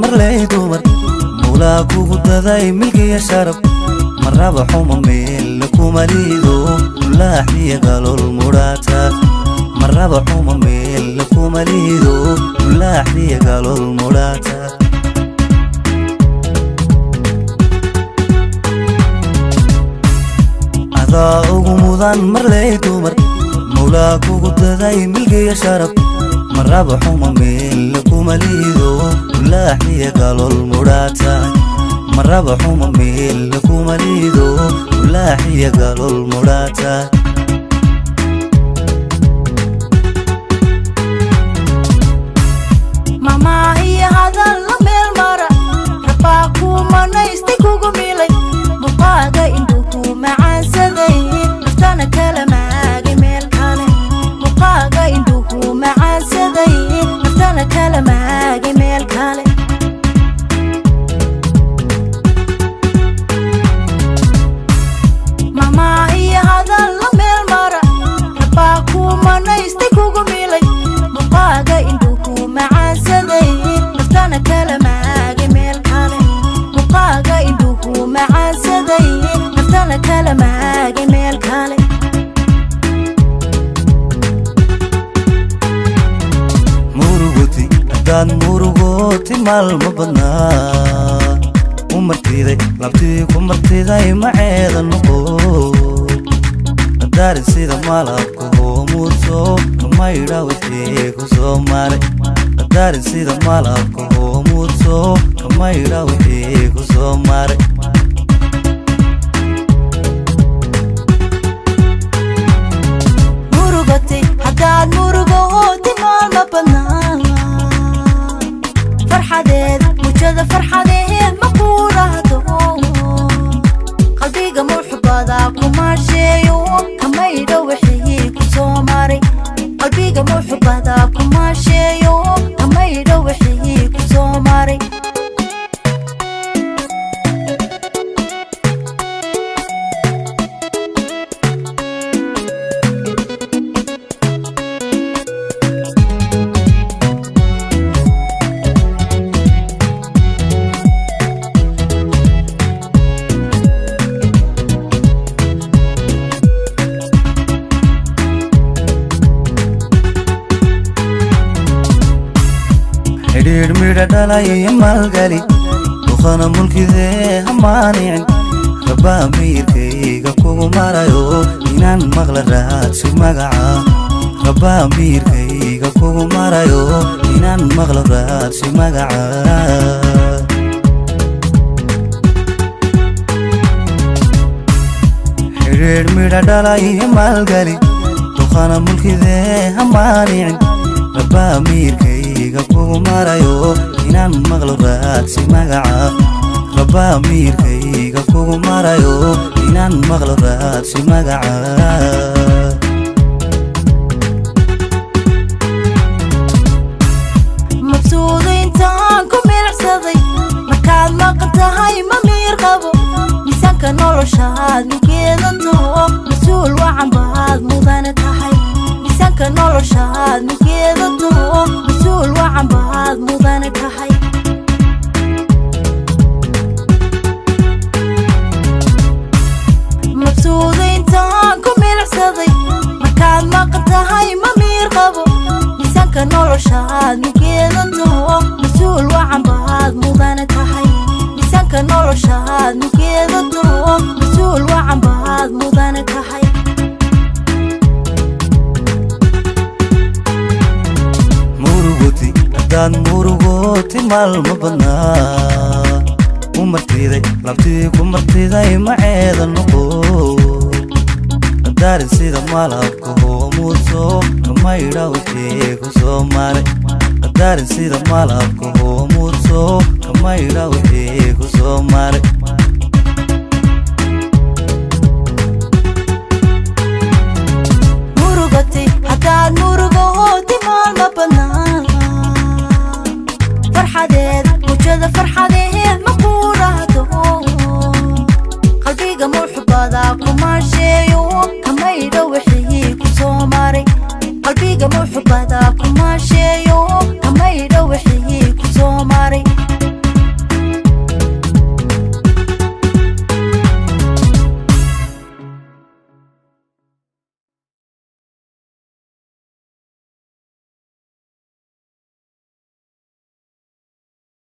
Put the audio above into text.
Marley dumar, Mawlaa kugu daday milkiya sharaf. Maraba xuma meel kuma liido, mulaaxiya galool mudhaata. Maraba xuma meel kuma liido, mulaaxiya galool mudhaata. Adaa ugu mudan marley dumar, Mawlaa kugu daday milkiya sharaf. Maraba xuma meel kuma liido, mulaaxiya galool mudhaata. Maraba xuma meel kuma liido, mulaaxiya galool mudhaata. Mamaahiyo hadal la meel mara, Rabbaa kuu manaystay, kugu milay. Muuqaaga indhuhu macaansaday, naftana kala maagay meel kale. Muuqaaga indhuhu macaansaday, naftana kala maagay meel kale. Mamaahiyo hadal la meel mara, Rabbaa kuu manaystay, kugu milay. Muuqaaga indhuhu macaansaday, naftana kala maagay meel kale. Muuqaaga indhuhu macaansaday, naftana kala maagay meel kale. Murugoti haddaad murugooti maalmo badnaa, u martiday labtii ku martiday maceeda noqo. Qadaarin sida malabka hoomuudso, kamaydha wixii ku soo maray. Qadaarin sida malabka hoomuudso, kamaydha wixii ku soo maray. Murugati haddaad murugooti maalma badnaa, farxadeed mujada farxadeed ma kuurahdo. Qalbiga muxubada kumaasheeyo, kamaydho wixii ku soo maray. Qalbiga muxubada kumaasheeyo, kamaydho wixii ku soo maray. Xidhiidh midha dhalay iyo maalgali, duqana mulkidee hamaanicin. Rabbaa miirkayga kugu marayo, inaan maqla raadsi magaca. Rabbaa miirkayga kugu marayo, inaan maqla raadsi magaca. Xidhiidh midha dhalay iyo maalgali, duqana mulkidee hamaanicin. Rabbaa miirkayga kugu marayo, inaan maqlo raadsi magaca. Rabbaa miirkayga kugu marayo, inaan maqlo raadsi magaca. Mabsuuda intaan ku milicsaday, markaad maqan tahay ma miir qabo. Miisaanka noloshaad mugeedato, mas-uul wacan baad mudane tahay. Miisaanka noloshaad mugeedato, mas-uul wacan baad mudane tahay. Mabsuuda intaan ku milicsaday, markaad maqan tahay ma miir qabo. Miisaanka noloshaad mugeedato, mas-uul wacan baad mudane tahay. Miisaanka noloshaad mugeedato, mas-uul wacan baad mudane tahay. Murugoti haddaad murugooti maalmo badnaa, u martiday labtii ku martiday maceeda noqo. Qadaarin sida malabka hoomuudso, kamaydha wixii ku soo maray. Qadaarin sida malabka hoomuudso, kamaydha wixii ku soo maray.